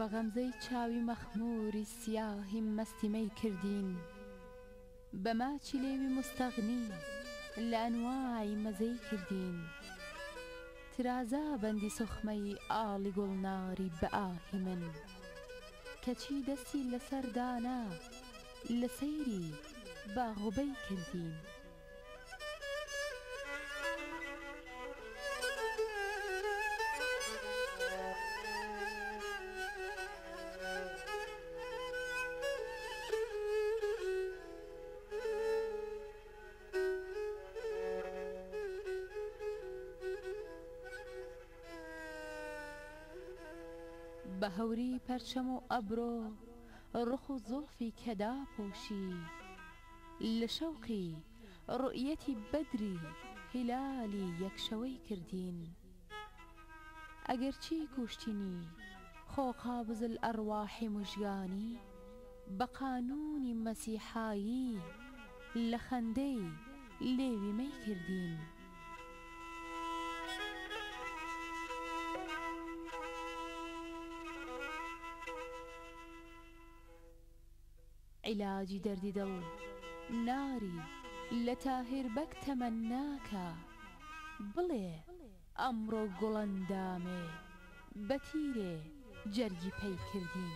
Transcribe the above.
بە غەمزەی چاوی مەخمووری سیاهی مەستی مەی کردین. بە ماچی لێوی موستەغنی لە ئەنواعی مەزەی کردین. ترازا بەندی سوخمەی ئاڵی گوڵناری بە ئاهی من. کەچی دەستی لە سەر دانا لە سەیری باغ و بەی کردین. بە هەوری پەرچەم و ئەبرۆ ڕخ و زوڵفی کە داپۆشی. لە شەوقی ڕوئیەتی بەدری هیلالی یەک شەوەی کردین. ئەگەرچی کوشتنی خۆ قابض الارواحی موژگانی بە قانوونی مەسیحایی لە خەندەی لێوی مەی کردین. عیلاجی دەردی دڵ ناری لە تاهیر بەگ تەمەننا کە بڵێ ئەمڕۆ گوڵەندامێ بە تیرێ جەرگی پەی کردین.